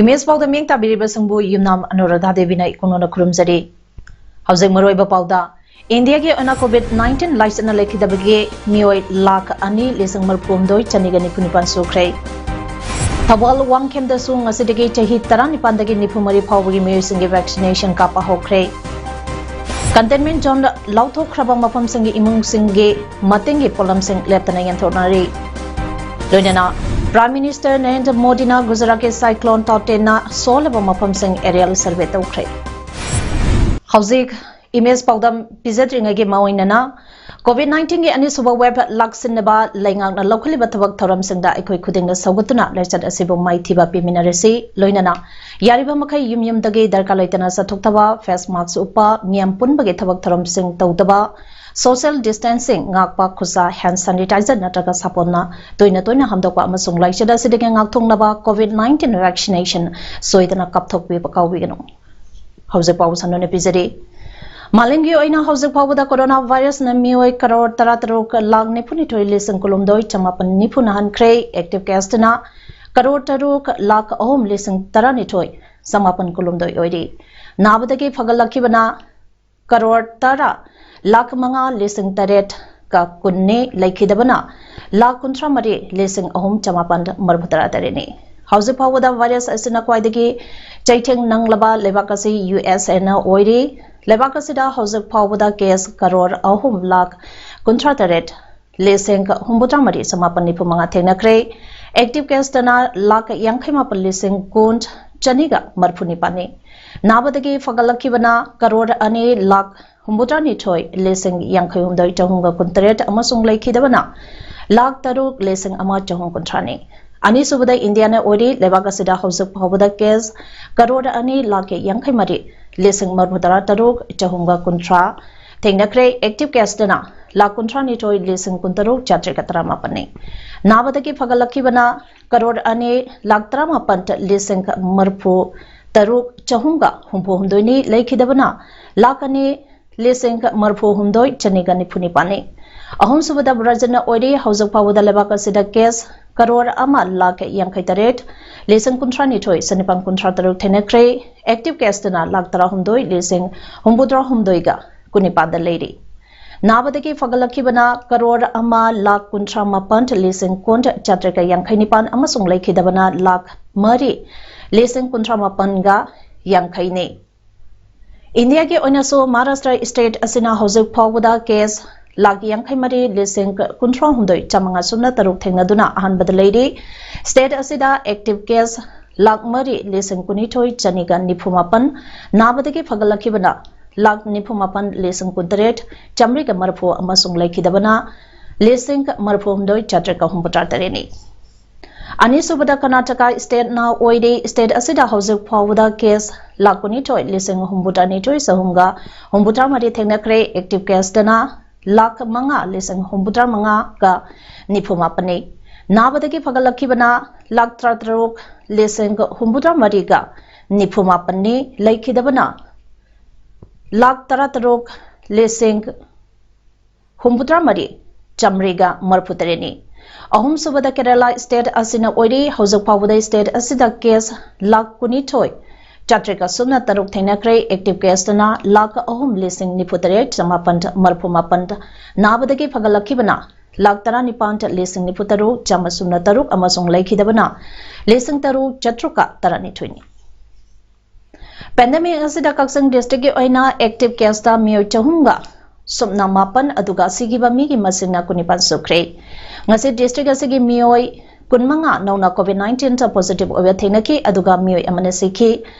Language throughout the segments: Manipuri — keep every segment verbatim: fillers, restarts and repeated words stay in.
ꯏꯃꯦꯖ ꯄꯥꯎꯗ ꯃꯤꯠꯌꯦꯡ ꯇꯥꯕꯤꯔꯤꯕꯁꯤꯡꯕꯨ ꯌꯨꯝꯅꯥꯝ ꯑꯅꯨꯔꯥꯙꯥ ꯗꯦꯕꯤꯅ ꯏꯀꯣꯟꯅꯅ ꯈꯨꯔꯨꯝꯖꯔꯤ꯫ ꯍꯧꯖꯤꯛ ꯃꯔꯨꯑꯣꯏꯕ ꯄꯥꯎꯗ, ꯏꯟꯗꯤꯌꯥꯒꯤ ꯑꯣꯏꯅ ꯀꯣꯚꯤꯗ ꯅꯥꯏꯟꯇꯤꯟ ꯂꯥꯏꯆꯠꯅ ꯂꯩꯈꯤꯗꯕꯒꯤ ꯃꯤꯑꯣꯏ ꯂꯥꯈ ꯑꯅꯤ ꯂꯤꯁꯤꯡ ꯃꯔꯤꯐꯨ ꯍꯨꯝꯗꯣꯏ ꯆꯅꯤꯒ ꯅꯤꯐꯨ ꯅꯤꯄꯥꯟ ꯁꯨꯈ꯭ꯔꯦ꯫ ꯊꯧꯕꯥꯜ ꯋꯥꯡꯈꯦꯝꯗꯁꯨ ꯉꯁꯤꯗꯒꯤ ꯆꯍꯤ ꯇꯔꯥꯅꯤꯄꯥꯟꯗꯒꯤ ꯅꯤꯐꯨ ꯃꯔꯤ ꯐꯥꯎꯕꯒꯤ ꯃꯤꯑꯣꯏꯁꯤꯡꯒꯤ vaccination ꯀꯥꯞꯄ ꯍꯧꯈ꯭ꯔꯦ꯫ Containment zone ꯂꯥꯎꯊꯣꯛꯈ꯭ꯔꯕ ꯃꯐꯝꯁꯤꯡꯒꯤ ꯏꯃꯨꯡꯁꯤꯡꯒꯤ ꯃꯇꯦꯡꯒꯤ ꯄꯣꯠꯂꯝꯁꯤꯡ ꯂꯦꯞꯇꯅ ꯌꯦꯟꯊꯣꯛꯅꯔꯤ꯫ ꯂꯣꯏꯅꯅ Prime Minister ꯅꯔꯦꯟꯗ꯭ꯔ ꯃꯣꯗꯤꯅ ꯒꯨꯖꯔꯥꯠꯀꯤ cyclone ꯇꯥꯎꯇꯦꯟꯅ ꯁꯣꯜꯂꯕ ꯃꯐꯝꯁꯤꯡ aerial survey ꯇꯧꯈ꯭ꯔꯦ꯫ ꯍꯧꯖꯤꯛ ꯏꯃꯦꯖ ꯄꯥꯎꯗꯝ ꯄꯤꯖꯗ꯭ꯔꯤꯉꯩꯒꯤ ꯃꯥꯡꯑꯣꯏꯅꯅ, ꯀꯣꯚꯤꯗ ꯅꯥꯏꯟꯇꯤꯟꯒꯤ ꯑꯅꯤꯁꯨꯕ wave ꯂꯥꯛꯁꯤꯟꯅꯕ ꯂꯩꯉꯥꯛꯅ ꯂꯧꯈꯠꯂꯤꯕ ꯊꯕꯛ ꯊꯧꯔꯝꯁꯤꯡꯗ ꯑꯩꯈꯣꯏ ꯈꯨꯗꯤꯡꯅ ꯁꯧꯒꯠꯇꯨꯅ ꯂꯥꯏꯆꯠ ꯑꯁꯤꯕꯨ ꯃꯥꯏꯊꯤꯕ ꯄꯤꯃꯤꯟꯅꯔꯁꯤ꯫ ꯂꯣꯏꯅꯅ ꯌꯥꯔꯤꯕ ꯃꯈꯩ ꯌꯨꯝ ꯌꯨꯝꯗꯒꯤ ꯗꯔꯀꯥꯔ ꯂꯩꯇꯅ ꯆꯠꯊꯣꯛꯇꯕ, face mask ꯎꯞꯄ, ꯃꯤꯌꯥꯝ ꯄꯨꯟꯕꯒꯤ ꯊꯕꯛ ꯊꯧꯔꯝꯁꯤꯡ ꯇꯧꯗꯕ, social distancing ꯉꯥꯛꯄ, ꯈꯨꯠꯁꯥ hand sanitizer ꯅꯠꯇ꯭ꯔꯒ ꯁꯥꯄꯣꯟꯅ ꯇꯣꯏꯅ ꯇꯣꯏꯅ ꯍꯥꯝꯗꯣꯛꯄ ꯑꯃꯁꯨꯡ ꯂꯥꯏꯆꯠ ꯑꯁꯤꯗꯒꯤ ꯉꯥꯛꯊꯣꯛꯅꯕ ꯀꯣꯚꯤꯗ ꯅꯥꯏꯟꯇꯤꯟ vaccination ꯁꯣꯏꯗꯅ ꯀꯥꯞꯊꯣꯛꯄꯤꯕ ꯀꯥꯎꯕꯤꯒꯅꯨ꯫ ꯍꯧꯖꯤꯛ ꯄꯥꯎ ꯁꯟꯗꯣꯛꯅ ꯄꯤꯖꯔꯤ꯫ ꯃꯥꯂꯦꯝꯒꯤ ꯑꯣꯏꯅ ꯍꯧꯖꯤꯛ ꯐꯥꯎꯕꯗ ꯀꯣꯔꯣꯅꯥ ꯚꯥꯏꯔꯁꯅ ꯃꯤꯑꯣꯏ ꯀꯔꯣꯔ ꯇꯔꯥꯇꯔꯨꯛ ꯂꯥꯈ ꯅꯤꯐꯨꯅꯤꯊꯣꯏ ꯂꯤꯁꯤꯡ ꯀꯨꯟꯍꯨꯝꯗꯣꯏ ꯆꯃꯥꯄꯟ ꯅꯤꯐꯨ ꯅꯥꯍꯟꯈ꯭ꯔꯦ꯫ Active caseꯇꯅ ꯀꯔꯣꯔ ꯇꯔꯨꯛ ꯂꯥꯈ ꯑꯍꯨꯝ ꯂꯤꯁꯤꯡ ꯇꯔꯥꯅꯤꯊꯣꯏ ꯆꯃꯥꯄꯟ ꯀꯨꯟꯍꯨꯝꯗꯣꯏ ꯑꯣꯏꯔꯤ꯫ ꯅꯥꯕꯗꯒꯤ ꯐꯒꯠꯂꯛꯈꯤꯕꯅ ꯀꯔꯣꯔ ꯇꯔꯥ ꯂꯥꯈ ꯃꯉꯥ ꯂꯤꯁꯤꯡ ꯇꯔꯦꯠꯀ ꯀꯨꯟꯅꯤ, ꯂꯩꯈꯤꯗꯕꯅ ꯂꯥꯈ ꯀꯨꯟꯊ꯭ꯔꯥ ꯃꯔꯤ ꯂꯤꯁꯤꯡ ꯑꯍꯨꯝ ꯆꯃꯥꯄꯟ ꯃꯔꯤꯐꯨ ꯇꯔꯥ ꯇꯔꯦꯠꯅꯤ꯫ ꯍꯧꯖꯤꯛ ꯐꯥꯎꯕꯗ ꯚꯥꯏꯔꯁ ꯑꯁꯤꯅ ꯈ꯭ꯋꯥꯏꯗꯒꯤ ꯆꯩꯊꯦꯡ ꯅꯪꯂꯕ ꯂꯩꯕꯥꯛ ꯑꯁꯤ ꯌꯨ ꯑꯦꯁ ꯑꯦꯅ ꯑꯣꯏꯔꯤ꯫ ꯂꯩꯕꯥꯛ ꯑꯁꯤꯗ ꯍꯧꯖꯤꯛ ꯐꯥꯎꯕꯗ ꯀꯦꯁ ꯀꯔꯣꯔ ꯑꯍꯨꯝ ꯂꯥꯈ ꯀꯨꯟꯊ꯭ꯔꯥ ꯇꯔꯦꯠ ꯂꯤꯁꯤꯡ ꯍꯨꯝꯐꯨꯇꯔꯥ ꯃꯔꯤ ꯆꯃꯥꯄꯟ ꯅꯤꯐꯨ ꯃꯉꯥ ꯊꯦꯡꯅꯈ꯭ꯔꯦ꯫ Active caseꯇꯅ ꯂꯥꯈ ꯌꯥꯡꯈꯩ ꯃꯥꯄꯟ ꯂꯤꯁꯤꯡ ꯀꯨꯟ ꯆꯅꯤꯒ ꯃꯔꯤꯐꯨ ꯅꯤꯄꯥꯟꯅꯤ꯫ ꯅꯥꯕꯗꯒꯤ ꯐꯒꯠꯂꯛꯈꯤꯕꯅ ꯀꯔꯣꯔ ꯑꯅꯤ ꯂꯥꯈ ꯍꯨꯝꯐꯨꯇꯔꯥꯅꯤꯊꯣꯏ ꯂꯤꯁꯤꯡ ꯌꯥꯡꯈꯩ ꯍꯨꯝꯗꯣꯏ ꯆꯍꯨꯝꯒ ꯀꯨꯟꯇꯔꯦꯠ ꯑꯃꯁꯨꯡ ꯂꯩꯈꯤꯗꯕꯅ ꯂꯥꯈ ꯇꯔꯨꯛ ꯂꯤꯁꯤꯡ ꯑꯃ ꯆꯍꯨꯝ ꯀꯨꯟꯊ꯭ꯔꯥꯅꯤ꯫ ꯑꯅꯤꯁꯨꯕꯗ ꯏꯟꯗꯤꯌꯥꯅ ꯑꯣꯏꯔꯤ꯫ ꯂꯩꯕꯥꯛ ꯑꯁꯤꯗ ꯍꯧꯖꯤꯛ ꯐꯥꯎꯕꯗ ꯀꯦꯁ ꯀꯔꯣꯔ ꯑꯅꯤ ꯂꯥꯈ ꯌꯥꯡꯈꯩ ꯃꯔꯤ ꯂꯤꯁꯤꯡ ꯃꯔꯤꯐꯨ ꯇꯔꯥ ꯇꯔꯨꯛ ꯆꯍꯨꯝꯒ ꯀꯨꯟꯊ꯭ꯔꯥ ꯊꯦꯡꯅꯈ꯭ꯔꯦ꯫ Active caseꯇꯅ ꯂꯥꯈ ꯀꯨꯟꯊ꯭ꯔꯥꯅꯤꯊꯣꯏ ꯂꯤꯁꯤꯡ ꯀꯨꯟꯇꯔꯨꯛ ꯆꯥꯇ꯭ꯔꯦꯠꯀ ꯇꯔꯥꯃꯥꯄꯟꯅꯤ꯫ ꯅꯥꯕꯗꯒꯤ ꯐꯒꯠꯂꯛꯈꯤꯕꯅ ꯀꯔꯣꯔ ꯑꯅꯤ ꯂꯥꯈ ꯇꯔꯥꯃꯥꯄꯟ ꯂꯤꯁꯤꯡ ꯃꯔꯤꯐꯨ ꯇꯔꯨꯛ ꯆꯍꯨꯝꯒ ꯍꯨꯝꯐꯨ ꯍꯨꯝꯗꯣꯏꯅꯤ꯫ ꯂꯩꯈꯤꯗꯕꯅ ꯂꯥꯈ ꯑꯅꯤ ꯂꯤꯁꯤꯡ ꯃꯔꯤꯐꯨ ꯍꯨꯝꯗꯣꯏ ꯆꯅꯤꯒ ꯅꯤꯐꯨ ꯅꯤꯄꯥꯟꯅꯤ꯫ ꯑꯍꯨꯝꯁꯨꯕꯗ ꯕ꯭ꯔꯥꯖꯤꯜꯅ ꯑꯣꯏꯔꯤ꯫ ꯍꯧꯖꯤꯛ ꯐꯥꯎꯕꯗ ꯂꯩꯕꯥꯛ ꯑꯁꯤꯗ ꯀꯦꯁ ꯀꯔꯣꯔ ꯑꯃ ꯂꯥꯈ ꯌꯥꯡꯈꯩ ꯇꯔꯦꯠ ꯂꯤꯁꯤꯡ ꯀꯨꯟꯊ꯭ꯔꯥ ꯅꯤꯊꯣꯏ ꯆꯅꯤꯄꯥꯟ ꯀꯨꯟꯊ꯭ꯔꯥ ꯇꯔꯨꯛ ꯊꯦꯡꯅꯈ꯭ꯔꯦ꯫ ꯑꯦꯛꯇꯤꯚ ꯀꯦꯁꯇꯅ ꯂꯥꯈ ꯇꯔꯥ ꯍꯨꯝꯗꯣꯏ ꯂꯤꯁꯤꯡ ꯍꯨꯝꯐꯨꯇꯔꯥ ꯍꯨꯝꯗꯣꯏꯒ ꯀꯨꯟꯅꯤꯄꯥꯟꯗ ꯂꯩꯔꯤ꯫ ꯅꯥꯕꯗꯒꯤ ꯐꯒꯠꯂꯛꯈꯤꯕꯅ ꯀꯔꯣꯔ ꯑꯃ ꯂꯥꯈ ꯀꯨꯟꯊ꯭ꯔꯥ ꯃꯥꯄꯟ ꯂꯤꯁꯤꯡ ꯀꯨꯟ ꯆꯥꯇ꯭ꯔꯦꯠꯀ ꯌꯥꯡꯈꯩ ꯅꯤꯄꯥꯟ ꯑꯃꯁꯨꯡ ꯂꯩꯈꯤꯗꯕꯅ ꯂꯥꯈ ꯃꯔꯤ ꯂꯤꯁꯤꯡ ꯀꯨꯟꯊ꯭ꯔꯥ ꯃꯥꯄꯟꯒ ꯌꯥꯡꯈꯩꯅꯤ꯫ ꯏꯟꯗꯤꯌꯥꯒꯤ ꯑꯣꯏꯅꯁꯨ ꯃꯍꯥꯔꯥꯁꯇ꯭ꯔ ꯁ꯭ꯇꯦꯠ ꯑꯁꯤꯅ ꯍꯧꯖꯤꯛ ꯐꯥꯎꯕꯗ ꯀꯦꯁ ꯂꯥꯈ ꯌꯥꯡꯈꯩ ꯃꯔꯤ ꯂꯤꯁꯤꯡ ꯀꯨꯟꯊ꯭ꯔꯥ ꯍꯨꯝꯗꯣꯏ ꯆꯥꯃꯉꯥ ꯁꯨꯞꯅ ꯇꯔꯨꯛ ꯊꯦꯡꯅꯗꯨꯅ ꯑꯍꯥꯟꯕꯗ ꯂꯩꯔꯤ꯫ ꯁ꯭ꯇꯦꯠ ꯑꯁꯤꯗ ꯑꯦꯛꯇꯤꯚ ꯀꯦꯁ ꯂꯥꯈ ꯃꯔꯤ ꯂꯤꯁꯤꯡ ꯀꯨꯟꯅꯤꯊꯣꯏ ꯆꯅꯤꯒ ꯅꯤꯐꯨ ꯃꯥꯄꯟ, ꯅꯥꯕꯗꯒꯤ ꯐꯒꯠꯂꯛꯈꯤꯕꯅ ꯂꯥꯈ ꯅꯤꯐꯨ ꯃꯥꯄꯟ ꯂꯤꯁꯤꯡ ꯀꯨꯟꯇꯔꯦꯠ ꯆꯥꯃꯔꯤꯒ ꯃꯔꯤꯐꯨ ꯑꯃꯁꯨꯡ ꯂꯩꯈꯤꯗꯕꯅ ꯂꯤꯁꯤꯡ ꯃꯔꯤꯐꯨ ꯍꯨꯝꯗꯣꯏ ꯆꯥꯇ꯭ꯔꯦꯠꯀ ꯍꯨꯝꯐꯨꯇꯔꯥ ꯇꯔꯦꯠꯅꯤ꯫ ꯑꯅꯤꯁꯨꯕꯗ ꯀꯔꯅꯥꯇꯀꯥ ꯁ꯭ꯇꯦꯠꯅ ꯑꯣꯏꯔꯤ꯫ ꯁ꯭ꯇꯦꯠ ꯑꯁꯤꯗ ꯍꯧꯖꯤꯛ ꯐꯥꯎꯕꯗ ꯀꯦꯁ ꯂꯥꯈ ꯀꯨꯟꯅꯤꯊꯣꯏ ꯂꯤꯁꯤꯡ ꯍꯨꯝꯐꯨꯇꯔꯥ ꯅꯤꯊꯣꯏ ꯆꯍꯨꯝꯒ ꯍꯨꯝꯐꯨꯇꯔꯥ ꯃꯔꯤ ꯊꯦꯡꯅꯈ꯭ꯔꯦ꯫ ꯑꯦꯛꯇꯤꯚ ꯀꯦꯁꯇꯅ ꯂꯥꯈ ꯃꯉꯥ ꯂꯤꯁꯤꯡ ꯍꯨꯝꯐꯨꯇꯔꯥ ꯃꯉꯥꯒ ꯅꯤꯐꯨ ꯃꯥꯄꯟꯅꯤ꯫ ꯅꯥꯕꯗꯒꯤ ꯐꯒꯠꯂꯛꯈꯤꯕꯅ ꯂꯥꯈ ꯇꯔꯥꯇꯔꯨꯛ ꯂꯤꯁꯤꯡ ꯍꯨꯝꯐꯨꯇꯔꯥ ꯃꯔꯤꯒ ꯅꯤꯐꯨ ꯃꯥꯄꯟꯅꯤ꯫ ꯂꯩꯈꯤꯗꯕꯅ ꯂꯥꯈ ꯇꯔꯥꯇꯔꯨꯛ ꯂꯤꯁꯤꯡ ꯍꯨꯝꯐꯨꯇꯔꯥ ꯃꯔꯤ ꯆꯥꯃꯔꯤꯒ ꯃꯔꯤꯐꯨ ꯇꯔꯦꯠꯅꯤ꯫ ꯑꯍꯨꯝꯁꯨꯕꯗ ꯀꯦꯔꯂꯥ ꯁ꯭ꯇꯦꯠ ꯑꯁꯤꯅ ꯑꯣꯏꯔꯤ꯫ ꯍꯧꯖꯤꯛ ꯐꯥꯎꯕꯗ ꯁ꯭ꯇꯦꯠ ꯑꯁꯤꯗ ꯀꯦꯁ ꯂꯥꯈ ꯀꯨꯟꯅꯤꯊꯣꯏ ꯆꯥꯇ꯭ꯔꯦꯠꯀ ꯁꯨꯞꯅ ꯇꯔꯨꯛ ꯊꯦꯡꯅꯈ꯭ꯔꯦ꯫ ꯑꯦꯛꯇꯤꯚ ꯀꯦꯁꯇꯅ ꯂꯥꯈ ꯑꯍꯨꯝ ꯂꯤꯁꯤꯡ ꯅꯤꯐꯨ ꯇꯔꯦꯠ ꯆꯃꯥꯄꯟ ꯃꯔꯤꯐꯨ ꯃꯥꯄꯟ, ꯅꯥꯕꯗꯒꯤ ꯐꯒꯠꯂꯛꯈꯤꯕꯅ ꯂꯥꯈ ꯇꯔꯥꯅꯤꯄꯥꯟ ꯂꯤꯁꯤꯡ ꯅꯤꯐꯨ ꯇꯔꯨꯛ ꯆꯥꯝꯃ ꯁꯨꯞꯅ ꯇꯔꯨꯛ ꯑꯃꯁꯨꯡ ꯂꯩꯈꯤꯗꯕꯅ ꯂꯤꯁꯤꯡ ꯇꯔꯨꯛ ꯆꯥꯇ꯭ꯔꯨꯛꯀ ꯇꯔꯥꯅꯤꯊꯣꯏꯅꯤ꯫ ꯄꯦꯟꯗꯦꯃꯤꯛ ꯑꯁꯤꯗ ꯀꯛꯆꯤꯡ ꯗꯤꯁꯇ꯭ꯔꯤꯛꯀꯤ ꯑꯣꯏꯅ ꯑꯦꯛꯇꯤꯚ ꯀꯦꯁꯇ ꯃꯤꯑꯣꯏ ꯆꯍꯨꯝꯒ ꯁꯨꯞꯅ ꯃꯥꯄꯟ, ꯑꯗꯨꯒ ꯁꯤꯈꯤꯕ ꯃꯤꯒꯤ ꯃꯁꯤꯡꯅ ꯀꯨꯟꯅꯤꯄꯥꯟ ꯁꯨꯈ꯭ꯔꯦ꯫ ꯉꯁꯤ ꯗꯤꯁꯇ꯭ꯔꯤꯛ ꯑꯁꯤꯒꯤ ꯃꯤꯑꯣꯏ ꯀꯨꯟꯃꯉꯥ ꯅꯧꯅ ꯀꯣꯚꯤꯗ ꯅꯥꯏꯟꯇꯤꯟꯗ ꯄꯣꯖꯤꯇꯤꯚ ꯑꯣꯏꯕ ꯊꯦꯡꯅꯈꯤ, ꯑꯗꯨꯒ ꯃꯤꯑꯣꯏ ꯑꯃꯅ ꯁꯤꯈꯤ꯫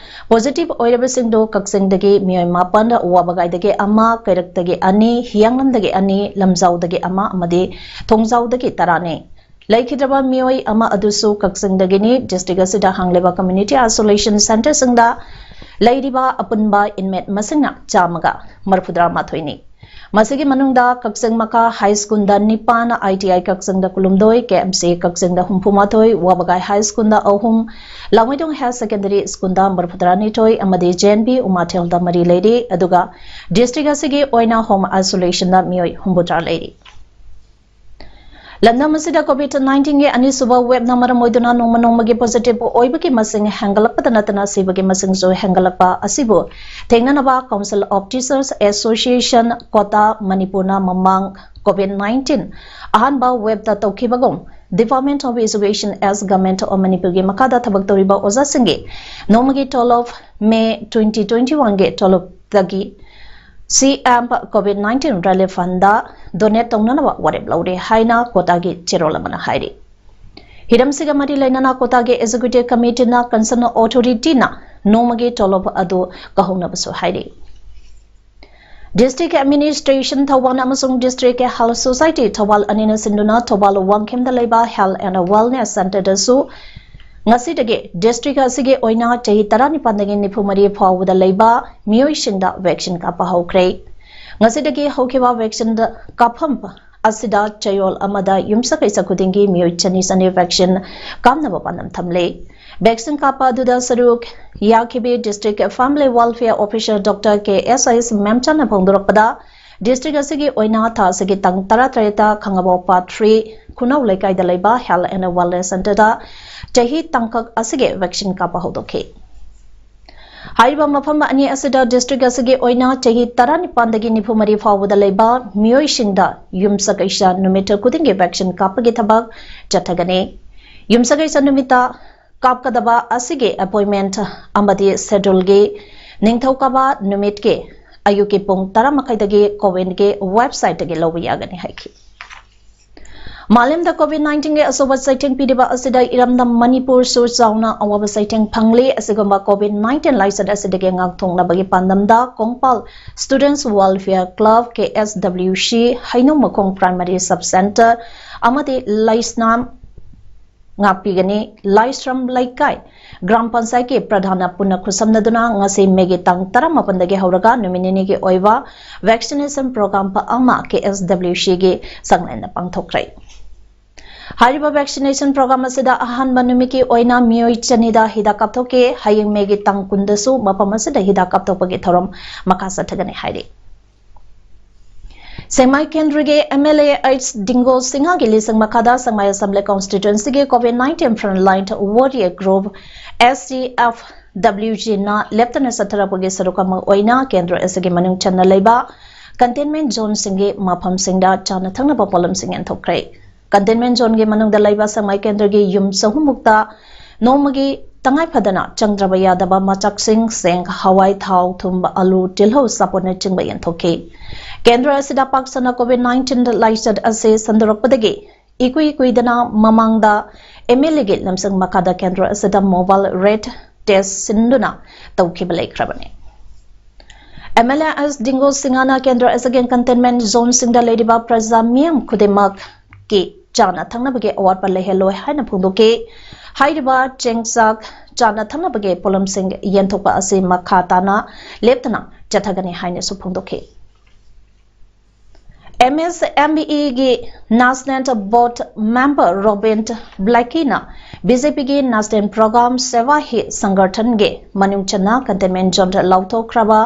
ꯄꯣꯖꯤꯇꯤꯚ ꯑꯣꯏꯔꯕꯁꯤꯡꯗꯨ ꯀꯛꯆꯤꯡꯗꯒꯤ ꯃꯤꯑꯣꯏ ꯃꯥꯄꯟ, ꯋꯥꯕꯒꯥꯏꯗꯒꯤ ꯑꯃ, ꯀꯩꯔꯛꯇꯒꯤ ꯑꯅꯤ, ꯍꯤꯌꯥꯡꯂꯝꯗꯒꯤ ꯑꯅꯤ, ꯂꯝꯖꯥꯎꯗꯒꯤ ꯑꯃ ꯑꯃꯗꯤ ꯊꯣꯡꯖꯥꯎꯗꯒꯤ ꯇꯔꯥꯅꯤ꯫ ꯂꯩꯈꯤꯗ꯭ꯔꯕ ꯃꯤꯑꯣꯏ ꯑꯃ ꯑꯗꯨꯁꯨ ꯀꯛꯆꯤꯡꯗꯒꯤꯅꯤ꯫ ꯗꯤꯁꯇ꯭ꯔꯤꯛ ꯑꯁꯤꯗ ꯍꯥꯡꯂꯤꯕ ꯀꯝꯃ꯭ꯌꯨꯅꯤꯇꯤ ꯑꯥꯏꯁꯣꯂꯦꯁꯟ ꯁꯦꯟꯇꯔꯁꯤꯡꯗ ꯂꯩꯔꯤꯕ ꯑꯄꯨꯟꯕ ꯏꯟꯃꯦꯠ ꯃꯁꯤꯡꯅ ꯆꯥꯝꯃꯒ ꯃꯔꯤꯐꯨꯇꯔꯥ ꯃꯥꯊꯣꯏꯅꯤ꯫ ꯃꯁꯤꯒꯤ ꯃꯅꯨꯡꯗ ꯀꯛꯆꯤꯡ ꯃꯈꯥ ꯍꯥꯏ ꯁ꯭ꯀꯨꯜꯗ ꯅꯤꯄꯥꯟ, ꯑꯥꯏ ꯇꯤ ꯑꯥꯏ ꯀꯛꯆꯤꯡꯗ ꯀꯨꯟꯍꯨꯝꯗꯣꯏ, ꯀꯦ ꯑꯦꯝ ꯁꯤ ꯀꯛꯆꯤꯡꯗ ꯍꯨꯝꯐꯨ ꯃꯥꯊꯣꯏ, ꯋꯥꯕꯒꯥꯏ ꯍꯥꯏ ꯁ꯭ꯀꯨꯜꯗ ꯑꯍꯨꯝ, ꯂꯥꯡꯃꯩꯗꯣꯡ ꯍꯥꯌꯔ ꯁꯦꯀꯦꯟꯗꯔꯤ ꯁ꯭ꯀꯨꯜꯗ ꯃꯔꯤꯐꯨꯇꯔꯥꯅꯤꯊꯣꯏ ꯑꯃꯗꯤ ꯖꯦ ꯑꯦꯟ ꯕꯤ ꯎꯃꯥꯊꯦꯜꯗ ꯃꯔꯤ ꯂꯩꯔꯤ꯫ ꯑꯗꯨꯒ ꯗꯤꯁꯇ꯭ꯔꯤꯛ ꯑꯁꯤꯒꯤ ꯑꯣꯏꯅ ꯍꯣꯝ ꯑꯥꯏꯁꯣꯂꯦꯁꯟꯗ ꯃꯤꯑꯣꯏ ꯍꯨꯝꯐꯨꯇꯔꯥ ꯂꯩꯔꯤ꯫ ꯂꯝꯗꯝ ꯑꯁꯤꯗ COVID nineteen ꯒꯤ ꯑꯅꯤꯁꯨꯕ ꯋꯦꯕꯅ ꯃꯔꯝ ꯑꯣꯏꯗꯨꯅ ꯅꯣꯡꯃ ꯅꯣꯡꯃꯒꯤ positive ꯑꯣꯏꯕꯒꯤ ꯃꯁꯤꯡ ꯍꯦꯟꯒꯠꯂꯛꯄꯗ ꯅꯠꯇꯅ ꯁꯤꯕꯒꯤ ꯃꯁꯤꯡꯁꯨ ꯍꯦꯟꯒꯠꯂꯛꯄ ꯑꯁꯤꯕꯨ ꯊꯦꯡꯅꯅꯕ Council of Teachers Association, ꯀꯣꯇꯥ, ꯃꯅꯤꯄꯨꯔꯅ ꯃꯃꯥꯡ COVID nineteen ꯑꯍꯥꯟꯕ ꯋꯦꯕꯇ ꯇꯧꯈꯤꯕꯒꯨꯝ Department of Education as Government of ꯃꯅꯤꯄꯨꯔꯒꯤ ꯃꯈꯥꯗ ꯊꯕꯛ ꯇꯧꯔꯤꯕ ꯑꯣꯖꯥꯁꯤꯡꯒꯤ ꯅꯣꯡꯃꯒꯤ ꯇꯣꯂꯣꯞ May twenty twenty-one ꯒꯤ ꯇꯣꯂꯣꯞꯇꯒꯤ CM COVID nineteen Relief Fund ꯗ donate ꯇꯧꯅꯅꯕ ꯋꯥꯔꯦꯞ ꯂꯧꯔꯦ ꯍꯥꯏꯅ ꯀꯣꯇꯥꯒꯤ ꯆꯦꯔꯣꯜ ꯑꯃꯅ ꯍꯥꯏꯔꯤ꯫ ꯍꯤꯔꯝꯁꯤꯒ ꯃꯔꯤ ꯂꯩꯅꯅ ꯀꯣꯇꯥꯒꯤ Executive Committee ꯅ concern authority ꯅ ꯅꯣꯡꯃꯒꯤ ꯇꯣꯂꯣꯞ ꯑꯗꯨ ꯀꯥꯍꯧꯅꯕꯁꯨ ꯍꯥꯏꯔꯤ꯫ District Administration ꯊꯧꯕꯥꯜ ꯑꯃꯁꯨꯡ District Health Society ꯊꯧꯕꯥꯜ ꯑꯅꯤꯅ ꯁꯤꯟꯗꯨꯅ ꯊꯧꯕꯥꯜ ꯋꯥꯡꯈꯦꯝꯗ ꯂꯩꯕ Health and Wellness Center ꯗꯁꯨ ꯉꯁꯤꯗꯒꯤ district ꯑꯁꯤꯒꯤ ꯑꯣꯏꯅ ꯆꯍꯤ ꯇꯔꯥꯅꯤꯄꯥꯟꯗꯒꯤ ꯅꯤꯐꯨ ꯃꯔꯤ ꯐꯥꯎꯕꯗ ꯂꯩꯕ ꯃꯤꯑꯣꯏꯁꯤꯡꯗ vaccine ꯀꯥꯞꯄ ꯍꯧꯈ꯭ꯔꯦ꯫ ꯉꯁꯤꯗꯒꯤ ꯍꯧꯈꯤꯕ vaccine ꯀꯥꯞꯐꯝ ꯑꯁꯤꯗ ꯆꯌꯣꯜ ꯑꯃꯗ ꯌꯨꯝꯁꯀꯩꯁ ꯈꯨꯗꯤꯡꯒꯤ ꯃꯤꯑꯣꯏ ꯆꯅꯤ ꯆꯅꯤ vaccine ꯀꯥꯞꯅꯕ ꯄꯥꯟꯗꯝ ꯊꯝꯂꯦ꯫ Vaccine ꯀꯥꯞꯄ ꯑꯗꯨꯗ ꯁꯔꯨꯛ ꯌꯥꯈꯤꯕꯤ District Family Welfare Officer Doctor K S S ꯃꯦꯝꯆꯥꯅ ꯐꯣꯡꯗꯣꯔꯛꯄꯗ, district ꯑꯁꯤꯒꯤ ꯑꯣꯏꯅ ꯊꯥ ꯑꯁꯤꯒꯤ ꯇꯥꯡ ꯇꯔꯥꯇꯔꯦꯠꯇ ꯈꯥꯉꯕꯣꯛ Part three ꯈꯨꯅꯧ ꯂꯩꯀꯥꯏꯗ ꯂꯩꯕ Health and Wellness Center ꯗ ꯆꯍꯤ ꯇꯥꯡꯀꯛ ꯑꯁꯤꯒꯤ vaccine ꯀꯥꯞꯄ ꯍꯧꯗꯣꯛꯈꯤ꯫ ꯍꯥꯏꯔꯤꯕ ꯃꯐꯝ ꯑꯅꯤ ꯑꯁꯤꯗ district ꯑꯁꯤꯒꯤ ꯑꯣꯏꯅ ꯆꯍꯤ ꯇꯔꯥꯅꯤꯄꯥꯟꯗꯒꯤ ꯅꯤꯐꯨ ꯃꯔꯤ ꯐꯥꯎꯕꯗ ꯂꯩꯕ ꯃꯤꯑꯣꯏꯁꯤꯡꯗ ꯌꯨꯝꯁꯀꯩꯁ ꯅꯨꯃꯤꯠ ꯈꯨꯗꯤꯡꯒꯤ vaccine ꯀꯥꯞꯄꯒꯤ ꯊꯕꯛ ꯆꯠꯊꯒꯅꯤ꯫ ꯌꯨꯝꯁꯀꯩꯁ ꯅꯨꯃꯤꯠꯇ ꯀꯥꯞꯀꯗꯕ ꯑꯁꯤꯒꯤ appointment ꯑꯃꯗꯤ scheduleꯒꯤ ꯅꯤꯡꯊꯧꯀꯥꯕ ꯅꯨꯃꯤꯠꯀꯤ ꯑꯌꯨꯛꯀꯤ ꯄꯨꯡ ꯇꯔꯥ ꯃꯈꯥꯏꯗꯒꯤ COWINꯒꯤ websiteꯇꯒꯤ ꯂꯧꯕ ꯌꯥꯒꯅꯤ ꯍꯥꯏꯈꯤ꯫ ꯃꯥꯂꯦꯝꯗ COVID nineteen ꯒꯤ ꯑꯆꯧꯕ ꯆꯩꯊꯦꯡ ꯄꯤꯔꯤꯕ ꯑꯁꯤꯗ ꯏꯔꯝꯗꯝ ꯃꯅꯤꯄꯨꯔꯁꯨ ꯆꯥꯎꯅ ꯑꯋꯥꯕ ꯆꯩꯊꯦꯡ ꯐꯪꯂꯤ꯫ ꯑꯁꯤꯒꯨꯝꯕ COVID nineteen ꯂꯥꯏꯆꯠ ꯑꯁꯤꯗꯒꯤ ꯉꯥꯛꯊꯣꯛꯅꯕꯒꯤ ꯄꯥꯟꯗꯝꯗ Kongpal Students Welfare Club, K S W C, ꯍꯩꯅꯧꯃꯈꯣꯡ Primary Sub Center ꯑꯃꯗꯤ ꯂꯩꯁꯅꯥꯝ ꯉꯥꯛꯄꯤꯒꯅꯤ꯫ ꯂꯥꯏꯁ꯭ꯔꯝ ꯂꯩꯀꯥꯏ ꯒ꯭ꯔꯥꯝ ꯄꯟꯆꯥꯌꯠꯀꯤ ꯄ꯭ꯔꯙꯥꯟꯅ ꯄꯨꯟꯅ ꯈꯨꯠꯁꯝꯅꯗꯨꯅ ꯉꯁꯤ ꯃꯦꯒꯤ ꯇꯥꯡ ꯇꯔꯥꯃꯥꯄꯟꯗꯒꯤ ꯍꯧꯔꯒ ꯅꯨꯃꯤꯠ ꯅꯤꯅꯤꯒꯤ ꯑꯣꯏꯕ vaccination program ꯑꯃ K S W Cꯒꯤ ꯆꯥꯡꯂꯦꯟꯗ ꯄꯥꯡꯊꯣꯛꯈ꯭ꯔꯦ꯫ ꯍꯥꯏꯔꯤꯕ vaccination program ꯑꯁꯤꯗ ꯑꯍꯥꯟꯕ ꯅꯨꯃꯤꯠꯀꯤ ꯑꯣꯏꯅ ꯃꯤꯑꯣꯏ ꯆꯅꯤꯗ ꯍꯤꯗꯥꯛ ꯀꯥꯞꯊꯣꯛꯈꯤ꯫ ꯍꯌꯦꯡ ꯃꯦꯒꯤ ꯇꯥꯡ ꯀꯨꯟꯗꯁꯨ ꯃꯐꯝ ꯑꯁꯤꯗ ꯍꯤꯗꯥꯛ ꯀꯥꯞꯊꯣꯛꯄꯒꯤ ꯊꯧꯔꯝ ꯃꯈꯥ ꯆꯠꯊꯒꯅꯤ ꯍꯥꯏꯔꯤ꯫ ꯁꯦꯡꯃꯥꯏ ꯀꯦꯟꯗ꯭ꯔꯒꯤ M L A H ꯗꯤꯡꯒꯣ ꯁꯤꯡꯍꯒꯤ ꯂꯤꯁꯤꯡ ꯃꯈꯥꯗ ꯁꯦꯡꯃꯥꯏ Assembly Constituency ꯒꯤ COVID nineteen Frontline Warrior Group, S C F W G ꯅ ꯂꯦꯞꯇꯅ ꯆꯠꯊꯔꯛꯄꯒꯤ ꯁꯔꯨꯛ ꯑꯃ ꯑꯣꯏꯅ ꯀꯦꯟꯗ꯭ꯔ ꯑꯁꯤꯒꯤ ꯃꯅꯨꯡ ꯆꯟꯅ ꯂꯩꯕ containment zone ꯁꯤꯡꯒꯤ ꯃꯐꯝꯁꯤꯡꯗ ꯆꯥꯅ ꯊꯛꯅꯕ ꯄꯣꯠꯂꯝꯁꯤꯡ ꯌꯦꯟꯊꯣꯛꯈ꯭ꯔꯦ꯫ Containment zone ꯒꯤ ꯃꯅꯨꯡꯗ ꯂꯩꯕ ꯁꯦꯡꯃꯥꯏ ꯀꯦꯟꯗ꯭ꯔꯒꯤ ꯌꯨꯝ ꯆꯍꯨꯝꯃꯨꯛꯇ ꯅꯣꯡꯃꯒꯤ ꯇꯉꯥꯏ ꯐꯗꯅ ꯆꯪꯗ꯭ꯔꯕ ꯌꯥꯗꯕ ꯃꯆꯥꯛꯁꯤꯡ, ꯆꯦꯡ, ꯍꯋꯥꯏ, ꯊꯥꯎ, ꯊꯨꯝ, ꯑꯂꯨ, ꯇꯤꯜꯍꯧ, ꯆꯥꯄꯣꯠꯅꯆꯤꯡꯕ ꯌꯦꯟꯊꯣꯛꯈꯤ꯫ ꯀꯦꯟꯗ꯭ꯔ ꯑꯁꯤꯗ ꯄꯥꯛ ꯁꯟꯅ COVID nineteen ꯂꯥꯏꯆꯠ ꯑꯁꯤ ꯁꯟꯗꯣꯔꯛꯄꯗꯒꯤ ꯏꯀꯨꯏ ꯀꯨꯏꯗꯅ ꯃꯃꯥꯡꯗ M L A ꯒꯤ ꯂꯝꯖꯤꯡ ꯃꯈꯥꯗ ꯀꯦꯟꯗ꯭ꯔ ꯑꯁꯤꯗ mobile rat test ꯁꯤꯟꯗꯨꯅ ꯇꯧꯈꯤꯕ ꯂꯩꯈ꯭ꯔꯕꯅꯤ꯫ M L A H ꯗꯤꯡꯒꯣ ꯁꯤꯡꯍꯅ ꯀꯦꯟꯗ꯭ꯔ ꯑꯁꯤꯒꯤ containment zone ꯁꯤꯡꯗ ꯂꯩꯔꯤꯕ ꯄ꯭ꯔꯖꯥ ꯃꯤꯌꯥꯝ ꯈꯨꯗꯤꯡꯃꯛꯀꯤ ꯆꯥꯅ ꯊꯛꯅꯕꯒꯤ ꯑꯋꯥꯠꯄ ꯂꯩꯍꯜꯂꯣꯏ ꯍꯥꯏꯅ ꯐꯣꯡꯗꯣꯛꯈꯤ꯫ ꯍꯥꯏꯔꯤꯕ ꯆꯦꯡ ꯆꯥꯛ, ꯆꯥꯅ ꯊꯛꯅꯕꯒꯤ ꯄꯣꯠꯂꯝꯁꯤꯡ ꯌꯦꯟꯊꯣꯛꯄ ꯑꯁꯤ ꯃꯈꯥ ꯇꯥꯅ ꯂꯦꯞꯇꯅ ꯆꯠꯊꯒꯅꯤ ꯍꯥꯏꯅꯁꯨ ꯐꯣꯡꯗꯣꯛꯈꯤ꯫ M S M E ꯒꯤ National Board Member Robin Blackie ꯅ B J P ꯒꯤ National Program Seva Hi Sangathan ꯒꯤ ꯃꯅꯨꯡ ꯆꯟꯅ containment zone ꯗ ꯂꯥꯎꯊꯣꯛꯈ꯭ꯔꯕ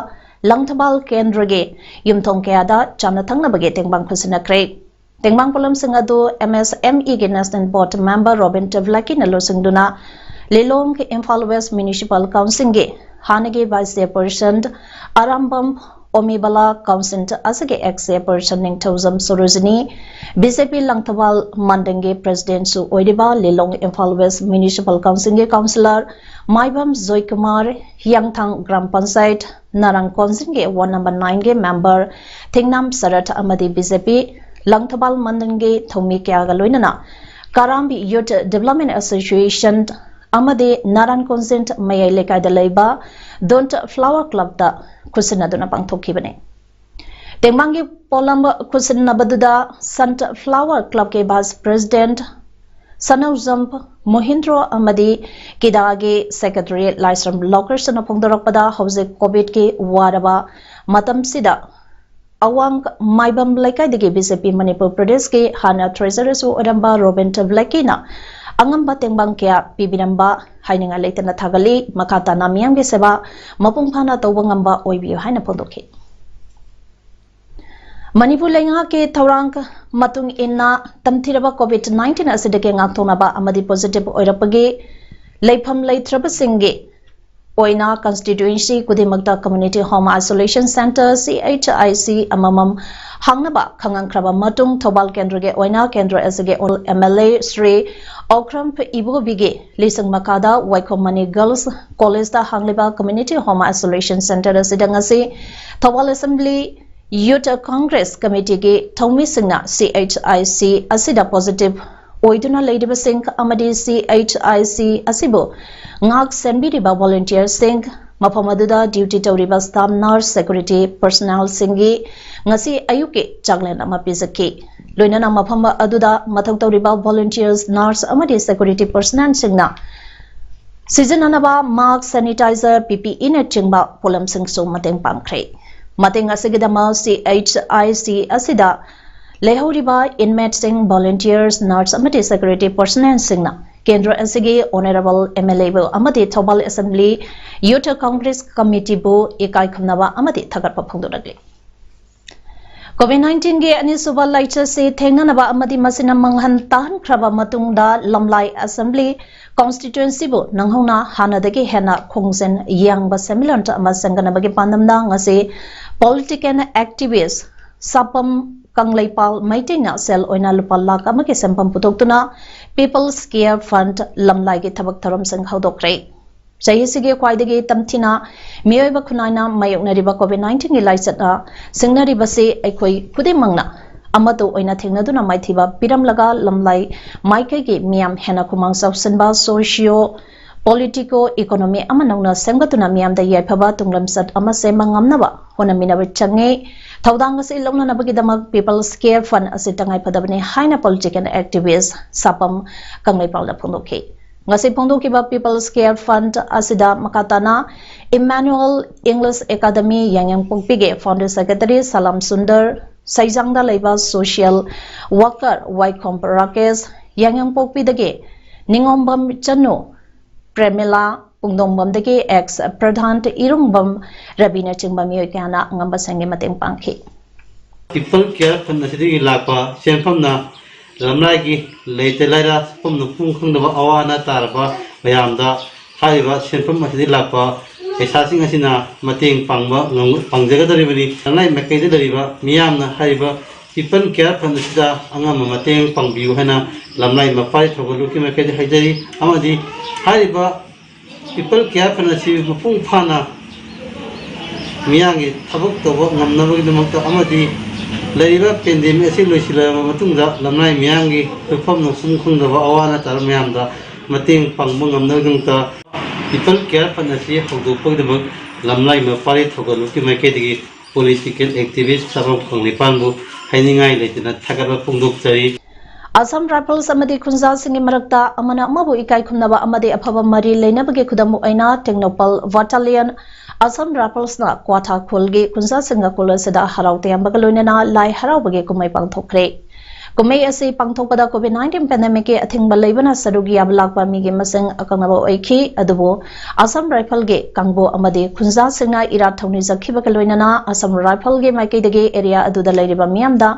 ꯂꯪꯊꯕꯥꯜ ꯀꯦꯟꯗ꯭ꯔꯒꯤ ꯌꯨꯝꯊꯣꯡ ꯀꯌꯥꯗ ꯆꯥꯅ ꯊꯛꯅꯕꯒꯤ ꯇꯦꯡꯕꯥꯡ ꯈꯨꯠꯁꯤꯟꯅꯈ꯭ꯔꯦ꯫ ꯇꯦꯡꯕꯥꯡ ꯄꯣꯠꯂꯝꯁꯤꯡ ꯑꯗꯨ M S M E ꯒꯤ National Board Member Robin Blackie ꯅ ꯂꯨꯆꯤꯡꯗꯨꯅ ꯂꯤꯂꯣꯡ Imphal West Municipal Council ꯒꯤ ꯍꯥꯟꯅꯒꯤ Vice Chairperson ꯑꯔꯥꯝꯕꯝ ꯑꯣꯃꯤꯕꯂꯥ, Council ꯑꯁꯤꯒꯤ ex Chairperson ꯅꯤꯡꯊꯧꯖꯝ Sarojini, B J P Langthabal ꯃꯟꯗꯜꯒꯤ President ꯁꯨ ꯑꯣꯏꯔꯤꯕ Lilong Imphal West Municipal Council ꯒꯤ Councillor ꯃꯥꯏꯕꯝ ꯖꯣꯏꯀꯨꯃꯥꯔ, ꯍꯤꯌꯥꯡꯊꯥꯡ ꯒ꯭ꯔꯥꯝ ꯄꯟꯆꯥꯌꯠ ꯅꯥꯔꯥꯡ ꯀꯣꯟꯖꯤꯟꯒꯤ ward number nine ꯒꯤ member ꯊꯤꯡꯅꯥꯝ ꯁꯔꯠ ꯑꯃꯗꯤ B J P ꯂꯪꯊꯕꯥꯜ ꯃꯟꯗꯜꯒꯤ ꯊꯧꯃꯤ ꯀꯌꯥꯒ ꯂꯣꯏꯅꯅ ꯀꯥꯔꯥꯝꯕꯤ Youth Development Association ꯑꯃꯗꯤ ꯅꯥꯔꯥꯡ ꯀꯣꯟꯖꯤꯟ ꯃꯌꯥꯏ ꯂꯩꯀꯥꯏꯗ ꯂꯩꯕ ꯗꯣꯟ ꯐ꯭ꯂꯥꯋꯔ ꯀ꯭ꯂꯕꯇ ꯈꯨꯠꯁꯤꯟꯅꯗꯨꯅ ꯄꯥꯡꯊꯣꯛꯈꯤꯕꯅꯤ꯫ ꯇꯦꯡꯕꯥꯡꯒꯤ ꯄꯣꯠꯂꯝ ꯈꯨꯠꯁꯤꯟꯅꯕꯗꯨꯗ ꯁꯟ ꯐ꯭ꯂꯥꯋꯔ ꯀ꯭ꯂꯕꯀꯤ Vice President ꯁꯅꯧꯖꯝ ꯃꯣꯍꯤꯟꯗ꯭ꯔꯣ ꯑꯃꯗꯤ ꯀꯤꯗꯥꯒꯤ Secretary ꯂꯥꯏꯁ꯭ꯔꯝ ꯂꯣꯀꯔꯁꯅ ꯐꯣꯡꯗꯣꯔꯛꯄꯗ, ꯍꯧꯖꯤꯛ COVID ꯀꯤ ꯋꯥꯔꯕ ꯃꯇꯝꯁꯤꯗ ꯑꯋꯥꯡ ꯃꯥꯏꯕꯝ ꯂꯩꯀꯥꯏꯗꯒꯤ B J P ꯃꯅꯤꯄꯨꯔ ꯄ꯭ꯔꯗꯦꯁꯀꯤ ꯍꯥꯟꯅ Treasurer ꯁꯨ ꯑꯣꯏꯔꯝꯕ ꯔꯣꯕꯤꯟ ꯕ꯭ꯂꯦꯀꯤꯅ ꯑꯉꯝꯕ ꯇꯦꯡꯕꯥꯡ ꯀꯌꯥ ꯄꯤꯕꯤꯔꯝꯕ ꯍꯥꯏꯅꯤꯡꯉꯥꯏ ꯂꯩꯇꯅ ꯊꯥꯒꯠꯂꯤ꯫ ꯃꯈꯥ ꯇꯥꯅ ꯃꯤꯌꯥꯝꯒꯤ ꯁꯦꯕꯥ ꯃꯄꯨꯡ ꯐꯥꯅ ꯇꯧꯕ ꯉꯝꯕ ꯑꯣꯏꯕꯤꯌꯨ ꯍꯥꯏꯅ ꯐꯣꯡꯗꯣꯛꯈꯤ꯫ ꯃꯅꯤꯄꯨꯔ ꯂꯩꯉꯥꯛꯀꯤ ꯊꯧꯔꯥꯡ ꯃꯇꯨꯡ ꯏꯟꯅ ꯇꯝꯊꯤꯔꯕ COVID nineteen ꯑꯁꯤꯗꯒꯤ ꯉꯥꯛꯊꯣꯛꯅꯕ ꯑꯃꯗꯤ positive ꯑꯣꯏꯔꯛꯄꯒꯤ ꯂꯩꯐꯝ ꯂꯩꯇ꯭ꯔꯕꯁꯤꯡꯒꯤ ꯑꯣꯏꯅ constituency ꯈꯨꯗꯤꯡꯃꯛꯇ community home isolation centre, C H I C, ꯑꯃꯃꯝ ꯍꯥꯡꯅꯕ ꯈꯪꯍꯟꯈ꯭ꯔꯕ ꯃꯇꯨꯡ, ꯊꯧꯕꯥꯜ ꯀꯦꯟꯗ꯭ꯔꯒꯤ ꯑꯣꯏꯅ ꯀꯦꯟꯗ꯭ꯔ ꯑꯁꯤꯒꯤ MLA ꯁ꯭ꯔꯤ ꯑꯣꯀ꯭ꯔꯝ ꯏꯕꯣꯕꯤꯒꯤ ꯂꯤꯁꯤꯡ ꯃꯈꯥꯗ ꯋꯥꯏꯈꯣꯝ ꯃꯅꯤ Girls College ꯇ ꯍꯥꯡꯂꯤꯕ community home isolation centre ꯑꯁꯤꯗ ꯉꯁꯤ Thoubal Assembly Youth Congress Committee ꯒꯤ ꯊꯧꯃꯤꯁꯤꯡꯅ C H I C ꯑꯁꯤꯗ positive ꯑꯣꯏꯗꯨꯅ ꯂꯩꯔꯤꯕꯁꯤꯡ ꯑꯃꯗꯤ C H I C ꯑꯁꯤꯕꯨ ꯉꯥꯛ ꯁꯦꯟꯕꯤꯔꯤꯕ volunteerꯁꯤꯡ, ꯃꯐꯝ ꯑꯗꯨꯗ duty ꯇꯧꯔꯤꯕ staff, nurse, security personnelꯁꯤꯡꯒꯤ ꯉꯁꯤ ꯑꯌꯨꯛꯀꯤ ꯆꯥꯛꯂꯦꯟ ꯑꯃ ꯄꯤꯖꯈꯤ꯫ ꯂꯣꯏꯅꯅ ꯃꯐꯝ ꯑꯗꯨꯗ ꯃꯊꯧ ꯇꯧꯔꯤꯕ volunteers, nurse ꯑꯃꯗꯤ security personnelꯁꯤꯡꯅ ꯁꯤꯖꯤꯟꯅꯅꯕ mask, sanitizer, P P E ꯅꯆꯤꯡꯕ ꯄꯣꯠꯂꯝꯁꯤꯡꯁꯨ ꯃꯇꯦꯡ ꯄꯥꯡꯈ꯭ꯔꯦ꯫ ꯃꯇꯦꯡ ꯑꯁꯤꯒꯤꯗꯃꯛ C H I C ꯑꯁꯤꯗ ꯂꯩꯍꯧꯔꯤꯕ inmateꯁꯤꯡ, volunteers, nurse ꯑꯃꯗꯤ security personnelꯁꯤꯡꯅ ꯀꯦꯟꯗ꯭ꯔ ꯑꯁꯤꯒꯤ honourable MLA ꯕꯨ ꯑꯃꯗꯤ Thoubal Assembly Youth Congress Committee ꯕꯨ ꯏꯀꯥꯏ ꯈꯨꯝꯅꯕ ꯑꯃꯗꯤ ꯊꯥꯒꯠꯄ ꯐꯣꯡꯗꯣꯛꯂꯤ꯫ COVID nineteen ꯒꯤ ꯑꯅꯤꯁꯨꯕ ꯂꯥꯏꯆꯠꯁꯤ ꯊꯦꯡꯅꯅꯕ ꯑꯃꯗꯤ ꯃꯁꯤꯅ ꯃꯥꯡꯍꯟ ꯇꯥꯍꯟꯈ꯭ꯔꯕ ꯃꯇꯨꯡꯗ ꯂꯝꯂꯥꯏ Assembly Constituency ꯕꯨ ꯅꯪꯍꯧꯅ ꯍꯥꯟꯅꯗꯒꯤ ꯍꯦꯟꯅ ꯈꯣꯡꯖꯦꯜ ꯌꯥꯡꯕ ꯁꯦꯟꯃꯤꯠꯂꯣꯟ ꯑꯃ ꯁꯦꯝꯒꯠꯅꯕꯒꯤ ꯄꯥꯟꯗꯝꯅ ꯉꯁꯤ political activist ꯁꯥꯄꯝ ꯀꯪꯂꯩꯄꯥꯜ ꯃꯩꯇꯩꯅ ꯁꯦꯜ ꯑꯣꯏꯅ ꯂꯨꯄꯥ ꯂꯥꯈ ꯑꯃꯒꯤ ꯁꯦꯟꯐꯝ ꯄꯨꯊꯣꯛꯇꯨꯅ People's Care Fund ꯂꯝꯂꯥꯏꯒꯤ ꯊꯕꯛ ꯊꯧꯔꯝꯁꯤꯡ ꯍꯧꯗꯣꯛꯈ꯭ꯔꯦ꯫ ꯆꯍꯤꯁꯤꯒꯤ ꯈ꯭ꯋꯥꯏꯗꯒꯤ ꯇꯝꯊꯤꯅ ꯃꯤꯑꯣꯏꯕ ꯈꯨꯟꯅꯥꯏꯅ ꯃꯥꯌꯣꯛꯅꯔꯤꯕ COVID nineteen ꯒꯤ ꯂꯥꯏꯆꯠꯅ ꯁꯤꯡꯅꯔꯤꯕꯁꯤ ꯑꯩꯈꯣꯏ ꯈꯨꯗꯤꯡꯃꯛꯅ ꯑꯃꯠꯇ ꯑꯣꯏꯅ ꯊꯦꯡꯅꯗꯨꯅ ꯃꯥꯏꯊꯤꯕ ꯄꯤꯔꯝꯂꯒ ꯂꯝꯂꯥꯏ ꯃꯥꯏꯀꯩꯒꯤ ꯃꯤꯌꯥꯝ ꯍꯦꯟꯅ ꯈꯨꯃꯥꯡ ꯆꯥꯎꯁꯤꯟꯕ, socio political economy ꯑꯃ ꯅꯧꯅ ꯁꯦꯝꯒꯠꯇꯨꯅ ꯃꯤꯌꯥꯝꯗ ꯌꯥꯏꯐꯕ ꯇꯨꯡꯂꯝꯆꯠ ꯑꯃ ꯁꯦꯝꯕ ꯉꯝꯅꯕ ꯍꯣꯠꯅꯃꯤꯟꯅꯕ ꯆꯪꯉꯤ꯫ ꯊꯧꯗꯥꯡ ꯑꯁꯤ ꯂꯧꯅꯅꯕꯒꯤꯗꯃꯛ People's Care Fund ꯑꯁꯤ ꯇꯉꯥꯏ ꯐꯗꯕꯅꯤ ꯍꯥꯏꯅ political activist ꯁꯥꯄꯝ ꯀꯪꯂꯩꯄꯥꯜꯅ ꯐꯣꯡꯗꯣꯛꯈꯤ꯫ ꯉꯁꯤ ꯐꯣꯡꯗꯣꯛꯈꯤꯕ People's Care Fund ꯑꯁꯤꯗ ꯃꯈꯥ ꯇꯥꯅ Emmanuel English Academy ꯌꯥꯏꯉꯪꯄꯣꯛꯄꯤꯒꯤ founder secretary ꯁꯂꯥꯝ ꯁꯨꯟꯗꯔ, ꯁꯩꯖꯥꯡꯗ ꯂꯩꯕ social worker ꯋꯥꯏꯈꯣꯝ ꯔꯥꯀꯦꯁ, ꯌꯥꯏꯉꯪꯄꯣꯛꯄꯤꯗꯒꯤ ꯅꯤꯉꯣꯝꯕꯝ ꯆꯅꯨ, ꯄ꯭ꯔꯦꯃꯤꯂꯥ, ꯄꯨꯡꯗꯣꯡꯕꯝꯗꯒꯤ ex ꯄ꯭ꯔꯙꯥꯟ ꯏꯔꯨꯡꯕꯝ ꯔꯕꯤꯅꯆꯤꯡꯕ ꯃꯤꯑꯣꯏ ꯀꯌꯥꯅ ꯑꯉꯝꯕꯁꯤꯡꯒꯤ ꯃꯇꯦꯡ ꯄꯥꯡꯈꯤ꯫ People Care Fund ꯑꯁꯤꯗꯒꯤ ꯂꯥꯛꯄ ꯁꯦꯟꯐꯝꯅ ꯂꯝꯂꯥꯏꯒꯤ ꯂꯩꯇ ꯂꯥꯏꯔ ꯁꯨꯐꯝ ꯅꯣꯝꯐꯝ ꯈꯪꯗꯕ ꯑꯋꯥ ꯑꯅꯥ ꯇꯥꯔꯕ ꯃꯌꯥꯝꯗ ꯍꯥꯏꯔꯤꯕ ꯁꯦꯟꯐꯝ ꯑꯁꯤꯗꯒꯤ ꯂꯥꯛꯄ ꯄꯩꯁꯥꯁꯤꯡ ꯑꯁꯤꯅ ꯃꯇꯦꯡ ꯄꯥꯡꯕ ꯉꯝ-, ꯄꯥꯡꯖꯒꯗꯧꯔꯤꯕꯅꯤ꯫ ꯂꯝꯂꯥꯏ ꯃꯥꯏꯀꯩꯗ ꯂꯩꯔꯤꯕ ꯃꯤꯌꯥꯝꯅ ꯍꯥꯏꯔꯤꯕ People Care Fund ꯑꯁꯤꯗ ꯑꯉꯝꯕ ꯃꯇꯦꯡ ꯄꯥꯡꯕꯤꯌꯨ ꯍꯥꯏꯅ ꯂꯝꯂꯥꯏ ꯃꯄꯥꯔꯤ ꯊꯧꯒꯜꯂꯨꯞꯀꯤ ꯃꯥꯏꯀꯩꯗ ꯍꯥꯏꯖꯔꯤ꯫ ꯑꯃꯗꯤ ꯍꯥꯏꯔꯤꯕ People Care Fund ꯑꯁꯤ ꯃꯄꯨꯡ ꯐꯥꯅ ꯃꯤꯌꯥꯝꯒꯤ ꯊꯕꯛ ꯇꯧꯕ ꯉꯝꯅꯕꯒꯤꯗꯃꯛꯇ ꯑꯃꯗꯤ ꯂꯩꯔꯤꯕ pandemic ꯑꯁꯤ ꯂꯣꯏꯁꯤꯜꯂꯕ ꯃꯇꯨꯡꯗ ꯂꯝꯂꯥꯏ ꯃꯤꯌꯥꯝꯒꯤ ꯁꯨꯐꯝ ꯅꯣꯝꯐꯝ ꯈꯪꯗꯕ ꯑꯋꯥ ꯑꯅꯥ ꯇꯥꯔꯕ ꯃꯌꯥꯝꯗ ꯃꯇꯦꯡ ꯄꯥꯡꯕ ꯉꯝꯅꯕꯒꯤꯗꯃꯛꯇ People Care Fund ꯑꯁꯤ ꯍꯧꯗꯣꯛꯄꯒꯤꯗꯃꯛ ꯂꯝꯂꯥꯏ ꯃꯄꯥꯔꯤ ꯊꯧꯒꯜꯂꯨꯞꯀꯤ ꯃꯥꯏꯀꯩꯗꯒꯤ political activist ꯁꯥꯐꯝ ꯀꯪꯂꯩꯄꯥꯛꯕꯨ ꯍꯥꯏꯅꯤꯡꯉꯥꯏ ꯂꯩꯇꯅ ꯊꯥꯒꯠꯄ ꯐꯣꯡꯗꯣꯛꯆꯔꯤ꯫ ꯑꯁꯥꯝ ꯔꯥꯏꯐꯜꯁ ꯑꯃꯗꯤ ꯈꯨꯟꯖꯥꯁꯤꯡꯒꯤ ꯃꯔꯛꯇ ꯑꯃꯅ ꯑꯃꯕꯨ ꯏꯀꯥꯏ ꯈꯨꯝꯅꯕ ꯑꯃꯗꯤ ꯑꯐꯕ ꯃꯔꯤ ꯂꯩꯅꯕꯒꯤ ꯈꯨꯗꯝ ꯑꯣꯏꯅ ꯇꯦꯡꯅꯧꯄꯜ ꯕꯠꯇꯥꯂꯤꯌꯟ ꯑꯁꯥꯝ ꯔꯥꯏꯐꯜꯁꯅ ꯀ꯭ꯋꯥꯊꯥ ꯈꯨꯜꯒꯤ ꯈꯨꯟꯖꯥꯁꯤꯡꯒ ꯈꯨꯜ ꯑꯁꯤꯗ ꯍꯔꯥꯎ ꯇꯌꯥꯝꯕꯒ ꯂꯣꯏꯅꯅ ꯂꯥꯏ ꯍꯔꯥꯎꯕꯒꯤ ꯀꯨꯝꯍꯩ ꯄꯥꯡꯊꯣꯛꯈ꯭ꯔꯦ꯫ ꯀꯨꯝꯍꯩ ꯑꯁꯤ ꯄꯥꯡꯊꯣꯛꯄꯗ COVID nineteen pandemicꯀꯤ ꯑꯊꯤꯡꯕ ꯂꯩꯕꯅ ꯁꯔꯨꯛ ꯌꯥꯕ ꯂꯥꯛꯄ ꯃꯤꯒꯤ ꯃꯁꯤꯡ ꯑꯀꯛꯅꯕ ꯑꯣꯏꯈꯤ꯫ ꯑꯗꯨꯕꯨ ꯑꯁꯥꯝ ꯔꯥꯏꯐꯜꯒꯤ ꯀꯥꯡꯕꯨ ꯑꯃꯗꯤ ꯈꯨꯟꯖꯥꯁꯤꯡꯅ ꯏꯔꯥꯠ ꯊꯧꯅꯤꯖꯈꯤꯕꯒ ꯂꯣꯏꯅꯅ ꯑꯁꯥꯝ ꯔꯥꯏꯐꯜꯒꯤ ꯃꯥꯏꯀꯩꯗꯒꯤ ꯑꯦꯔꯤꯌꯥ ꯑꯗꯨꯗ ꯂꯩꯔꯤꯕ ꯃꯤꯌꯥꯝꯗ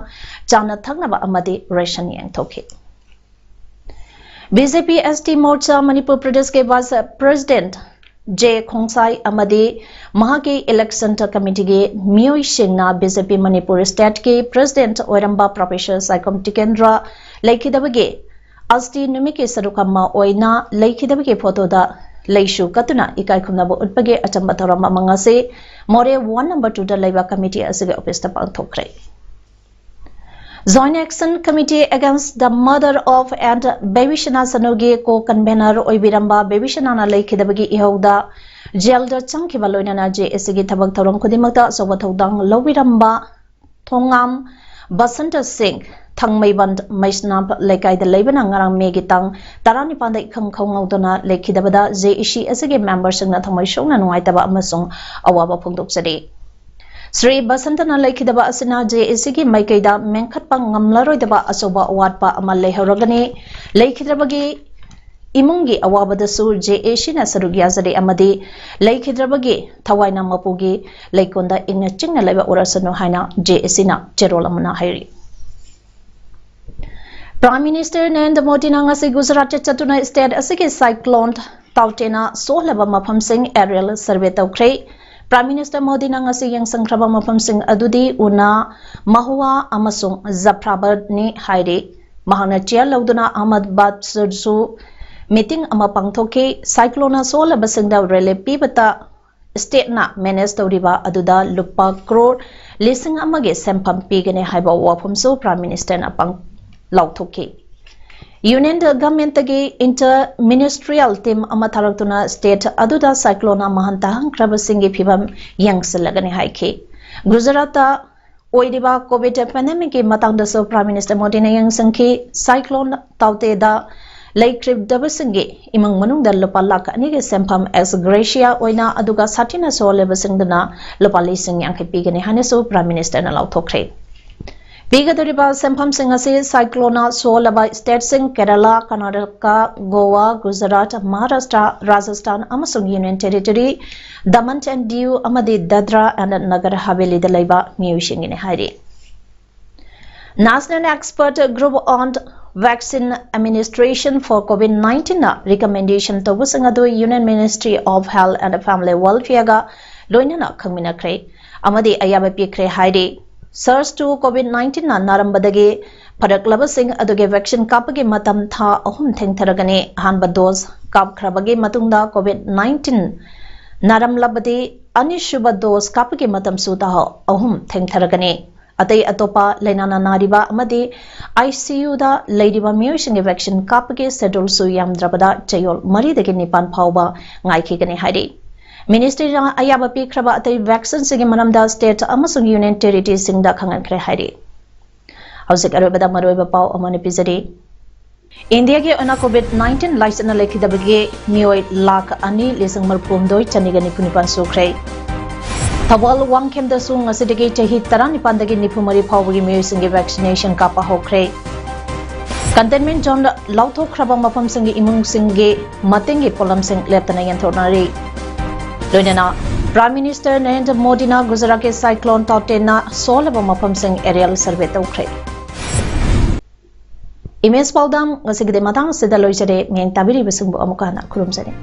ꯆꯥꯅ ꯊꯛꯅꯕ ꯑꯃꯗꯤ ꯔꯦꯁꯟ ꯌꯦꯟꯊꯣꯛꯈꯤ꯫ BJP ST Morcha Manipur Pradesh ꯀꯤ Vice President J ꯈꯣꯡꯁꯥꯏ ꯑꯃꯗꯤ ꯃꯍꯥꯛꯀꯤ Election Committeeꯒꯤ ꯃꯤꯑꯣꯏꯁꯤꯡꯅ BJP ꯃꯅꯤꯄꯨꯔ Stateꯀꯤ President ꯑꯣꯏꯔꯝꯕ Professor ꯁꯥꯏꯈꯣꯝ ꯇꯤꯀꯦꯟꯗ꯭ꯔ ꯂꯩꯈꯤꯗꯕꯒꯤ ꯑꯁꯇꯤ ꯅꯨꯃꯤꯠꯀꯤ ꯁꯔꯨꯛ ꯑꯃ ꯑꯣꯏꯅ ꯂꯩꯈꯤꯗꯕꯒꯤ ꯐꯣꯇꯣꯗ ꯂꯩꯁꯨ ꯀꯠꯇꯨꯅ ꯏꯀꯥꯏ ꯈꯨꯝꯅꯕ ꯎꯠꯄꯒꯤ ꯑꯆꯝꯕ ꯊꯧꯔꯝ ꯑꯃ ꯉꯁꯤ ꯃꯣꯔꯦ Ward number twoꯗ ꯂꯩꯕ committee ꯑꯁꯤꯒꯤ officeꯇ ꯄꯥꯡꯊꯣꯛꯈ꯭ꯔꯦ꯫ Joint Action Committee Against the Murder of and ꯕꯦꯕꯤꯁꯅꯥ ꯁꯅꯨꯒꯤ co-convenor ꯑꯣꯏꯕꯤꯔꯝꯕ ꯕꯦꯕꯤꯁꯅꯥꯅ ꯂꯩꯈꯤꯗꯕꯒꯤ ꯏꯍꯧꯗ jailꯗ ꯆꯪꯈꯤꯕ ꯂꯣꯏꯅꯅ JACꯒꯤ ꯊꯕꯛ ꯊꯧꯔꯝ ꯈꯨꯗꯤꯡꯃꯛꯇ ꯑꯆꯧꯕ ꯊꯧꯗꯥꯡ ꯂꯧꯕꯤꯔꯝꯕ ꯊꯣꯉꯥꯝ ꯕꯁꯟꯇ ꯁꯤꯡ, ꯊꯥꯡꯃꯩꯕꯟ ꯃꯩꯁꯅꯥꯝ ꯂꯩꯀꯥꯏꯗ ꯂꯩꯕꯅ ꯉꯔꯥꯡ ꯃꯦꯒꯤ ꯇꯥꯡ ꯇꯔꯥꯅꯤꯄꯥꯟꯗ ꯏꯈꯪ ꯈꯪꯍꯧꯗꯅ ꯂꯩꯈꯤꯗꯕꯗ JAC ꯑꯁꯤꯒꯤ memberꯁꯤꯡꯅ ꯊꯃꯣꯏ ꯁꯣꯛꯅ ꯅꯨꯡꯉꯥꯏꯇꯕ ꯑꯃꯁꯨꯡ ꯑꯋꯥꯕ ꯐꯣꯡꯗꯣꯛꯆꯔꯤ꯫ ꯁ꯭ꯔꯤ ꯕꯁꯟꯇꯅ ꯂꯩꯈꯤꯗꯕ ꯑꯁꯤꯅ JACꯒꯤ ꯃꯥꯏꯀꯩꯗ ꯃꯦꯟꯈꯠꯄ ꯉꯝꯂꯔꯣꯏꯗꯕ ꯑꯆꯧꯕ ꯑꯋꯥꯠꯄ ꯑꯃ ꯂꯩꯍꯧꯔꯒꯅꯤ꯫ ꯂꯩꯈꯤꯗ꯭ꯔꯕꯒꯤ ꯏꯃꯨꯡꯒꯤ ꯑꯋꯥꯕꯗꯁꯨ ꯖꯦ ꯑꯦ ꯁꯤꯅ ꯁꯔꯨꯛ ꯌꯥꯖꯔꯤ ꯑꯃꯗꯤ ꯂꯩꯈꯤꯗ꯭ꯔꯕꯒꯤ ꯊꯋꯥꯏꯅ ꯃꯄꯨꯒꯤ ꯂꯩꯀꯣꯜꯗ ꯏꯪꯅ ꯆꯤꯛꯅ ꯂꯩꯕ ꯑꯣꯏꯔꯁꯅꯨ ꯍꯥꯏꯅ ꯖꯦ ꯑꯦ ꯁꯤꯅ ꯆꯦꯔꯣꯜ ꯑꯃꯅ ꯍꯥꯏꯔꯤ꯫ Prime Minister ꯅꯔꯦꯟꯗ꯭ꯔ ꯃꯣꯗꯤꯅ ꯉꯁꯤ ꯒꯨꯖꯔꯥꯠꯇ ꯆꯠꯇꯨꯅ state ꯑꯁꯤꯒꯤ cyclone ꯇꯥꯎꯇꯦꯅ ꯁꯣꯛꯍꯜꯂꯕ ꯃꯐꯝꯁꯤꯡ aerial survey ꯇꯧꯈ꯭ꯔꯦ꯫ Prime Minister ꯃꯣꯗꯤꯅ ꯉꯁꯤ ꯌꯦꯡꯁꯤꯟꯈ꯭ꯔꯕ ꯃꯐꯝꯁꯤꯡ ꯑꯗꯨꯗꯤ ꯎꯅꯥ, ꯃꯍꯨꯋꯥ ꯑꯃꯁꯨꯡ ꯖꯐ꯭ꯔꯥꯕꯥꯗꯅꯤ ꯍꯥꯏꯔꯤ꯫ ꯃꯍꯥꯛꯅ chair ꯂꯧꯗꯨꯅ ꯑꯍꯃꯗꯕꯥꯗꯁꯨ meeting ꯑꯃ ꯄꯥꯡꯊꯣꯛꯈꯤ꯫ Cycloneꯅ ꯁꯣꯛꯍꯜꯂꯕꯁꯤꯡꯗ relief ꯄꯤꯕꯇ stateꯅ manage ꯇꯧꯔꯤꯕ ꯑꯗꯨꯗ ꯂꯨꯄꯥ ꯀ꯭ꯔꯣꯔ ꯂꯤꯁꯤꯡ ꯑꯃꯒꯤ ꯁꯦꯟꯐꯝ ꯄꯤꯒꯅꯤ ꯍꯥꯏꯕ ꯋꯥꯐꯝꯁꯨ Prime Ministerꯅ ꯄꯥꯡ-, ꯂꯥꯎꯊꯣꯛꯈꯤ꯫ Union governmentꯇꯒꯤ inter ministerial team ꯑꯃ ꯊꯥꯔꯛꯇꯨꯅ state ꯑꯗꯨꯗ cycloneꯅ ꯃꯥꯡꯍꯟ ꯇꯥꯍꯟꯈ꯭ꯔꯕꯁꯤꯡꯒꯤ ꯐꯤꯕꯝ ꯌꯦꯡꯁꯤꯜꯂꯒꯅꯤ ꯍꯥꯏꯈꯤ꯫ ꯒꯨꯖꯔꯥꯠꯇ ꯑꯣꯏꯔꯤꯕ COVID pandemicꯀꯤ ꯃꯇꯥꯡꯗꯁꯨ Prime Minister ꯃꯣꯗꯤꯅ ꯌꯦꯡꯁꯤꯟꯈꯤ꯫ Cyclone ꯇꯥꯎꯇꯦꯗ ꯂꯩꯈꯤꯗꯕꯁꯤꯡꯒꯤ ꯏꯃꯨꯡ ꯃꯅꯨꯡꯗ ꯂꯨꯄꯥ ꯂꯥꯈ ꯑꯅꯤꯒꯤ ꯁꯦꯟꯐꯝ ex gratia ꯑꯣꯏꯅ, ꯑꯗꯨꯒ ꯁꯥꯊꯤꯅ ꯁꯣꯛꯍꯜꯂꯕꯁꯤꯡꯗꯨꯅ ꯂꯨꯄꯥ ꯂꯤꯁꯤꯡ ꯌꯥꯡꯈꯩ ꯄꯤꯒꯅꯤ ꯍꯥꯏꯅꯁꯨ Prime Ministerꯅ ꯂꯥꯎꯊꯣꯛꯈ꯭ꯔꯦ꯫ ꯄꯤꯒꯗꯧꯔꯤꯕ ꯁꯦꯟꯐꯝꯁꯤꯡ ꯑꯁꯤ cycloneꯅ ꯁꯣꯛꯍꯜꯂꯕ stateꯁꯤꯡ ꯀꯦꯔꯂꯥ, ꯀꯔꯅꯥꯇꯀꯥ, ꯒꯣꯋꯥ, ꯒꯨꯖꯔꯥꯠ, ꯃꯍꯥꯔꯥꯁꯇ꯭ꯔ, ꯔꯥꯖꯁꯊꯥꯟ ꯑꯃꯁꯨꯡ Union Territory, Daman and Diu ꯑꯃꯗꯤ ꯗꯗ꯭ꯔꯥ and ꯅꯒꯔ ꯍꯥꯕꯦꯂꯤꯗ ꯂꯩꯕ ꯃꯤꯑꯣꯏꯁꯤꯡꯒꯤꯅꯤ ꯍꯥꯏꯔꯤ꯫ National Expert Group on Vaccine Administration for COVID nineteenꯅ recommendation ꯇꯧꯕꯁꯤꯡ ꯑꯗꯨ Union Ministry of Health and Family Welfareꯒ ꯂꯣꯏꯅꯅ ꯈꯪꯃꯤꯟꯅꯈ꯭ꯔꯦ ꯑꯃꯗꯤ ꯑꯌꯥꯕ ꯄꯤꯈ꯭ꯔꯦ ꯍꯥꯏꯔꯤ꯫ SARS two COVID nineteenꯅ ꯅꯥꯔꯝꯕꯗꯒꯤ ꯐꯔꯛꯂꯕꯁꯤꯡ ꯑꯗꯨꯒꯤ vaccine ꯀꯥꯞꯄꯒꯤ ꯃꯇꯝ ꯊꯥ ꯑꯍꯨꯝ ꯊꯦꯡꯊꯔꯒꯅꯤ꯫ ꯑꯍꯥꯟꯕ dose ꯀꯥꯞꯈ꯭ꯔꯕꯒꯤ ꯃꯇꯨꯡꯗ COVID nineteen ꯅꯥꯔꯝꯂꯕꯗꯤ ꯑꯅꯤꯁꯨꯕ dose ꯀꯥꯞꯄꯒꯤ ꯃꯇꯝꯁꯨ ꯊꯥ ꯑꯍꯨꯝ ꯊꯦꯡꯊꯔꯒꯅꯤ꯫ ꯑꯇꯩ ꯑꯇꯣꯞꯄ ꯂꯥꯏꯅꯥꯅ ꯅꯥꯔꯤꯕ ꯑꯃꯗꯤ ICUꯗ ꯂꯩꯔꯤꯕ ꯃꯤꯑꯣꯏꯁꯤꯡꯒꯤ vaccine ꯀꯥꯞꯄꯒꯤ scheduleꯁꯨ ꯌꯥꯝꯗ꯭ꯔꯕꯗ ꯆꯌꯣꯜ ꯃꯔꯤꯗꯒꯤ ꯅꯤꯄꯥꯟ ꯐꯥꯎꯕ ꯉꯥꯏꯈꯤꯒꯅꯤ ꯍꯥꯏꯔꯤ꯫ Ministryꯅ ꯑꯌꯥꯕ ꯄꯤꯈ꯭ꯔꯕ ꯑꯇꯩ vaccineꯁꯤꯡꯒꯤ ꯃꯔꯝꯗ state ꯑꯃꯁꯨꯡ Union Territoryꯁꯤꯡꯗ ꯈꯪꯍꯟꯈ꯭ꯔꯦ ꯍꯥꯏꯔꯤ꯫ ꯍꯧꯖꯤꯛ ꯑꯔꯣꯏꯕꯗ ꯃꯔꯨꯑꯣꯏꯕ ꯄꯥꯎ ꯑꯃꯅ ꯄꯤꯖꯔꯤ꯫ ꯏꯟꯗꯤꯌꯥꯒꯤ ꯑꯣꯏꯅ COVID nineteen ꯂꯥꯏꯆꯠꯅ ꯂꯩꯈꯤꯗꯕꯒꯤ ꯃꯤꯑꯣꯏ ꯂꯥꯈ ꯑꯅꯤ ꯂꯤꯁꯤꯡ ꯃꯔꯤꯐꯨꯍꯨꯝꯗꯣꯏ ꯆꯅꯤꯒ ꯅꯤꯐꯨ ꯅꯤꯄꯥꯟ ꯁꯨꯈ꯭ꯔꯦ꯫ ꯊꯧꯕꯥꯜ ꯋꯥꯡꯈꯦꯝꯗꯁꯨ ꯉꯁꯤꯗꯒꯤ ꯆꯍꯤ ꯇꯔꯥꯅꯤꯄꯥꯟꯗꯒꯤ ꯅꯤꯐꯨ ꯃꯔꯤ ꯐꯥꯎꯕꯒꯤ ꯃꯤꯑꯣꯏꯁꯤꯡꯒꯤ vaccination ꯀꯥꯞꯄ ꯍꯧꯈ꯭ꯔꯦ꯫ Containment zone ꯗ ꯂꯧꯊꯣꯛꯈ꯭ꯔꯕ ꯃꯐꯝꯁꯤꯡꯒꯤ ꯏꯃꯨꯡꯁꯤꯡꯒꯤ ꯃꯇꯦꯡꯒꯤ ꯄꯣꯠꯂꯝꯁꯤꯡ ꯂꯦꯞꯇꯅ ꯌꯦꯟꯊꯣꯛꯅꯔꯤ꯫ ꯂꯣꯏꯅꯅ Prime Minister ꯅꯔꯦꯟꯗ꯭ꯔ ꯃꯣꯗꯤꯅ ꯒꯨꯖꯔꯥꯠꯀꯤ cyclone ꯇꯥꯎꯇꯦꯟꯅ ꯁꯣꯜꯂꯕ ꯃꯐꯝꯁꯤꯡ aerial survey ꯇꯧꯈ꯭ꯔꯦ꯫ ꯏꯃꯦꯖ ꯄꯥꯎꯗꯝ ꯉꯁꯤꯒꯤꯗꯤ ꯃꯇꯥꯡ ꯑꯁꯤꯗ ꯂꯣꯏꯖꯔꯦ꯫ ꯃꯤꯠꯌꯦꯡ ꯇꯥꯕꯤꯔꯤꯕꯁꯤꯡꯕꯨ ꯑꯃꯨꯛꯀ ꯍꯟꯅ ꯈꯨꯔꯨꯝꯖꯔꯤ꯫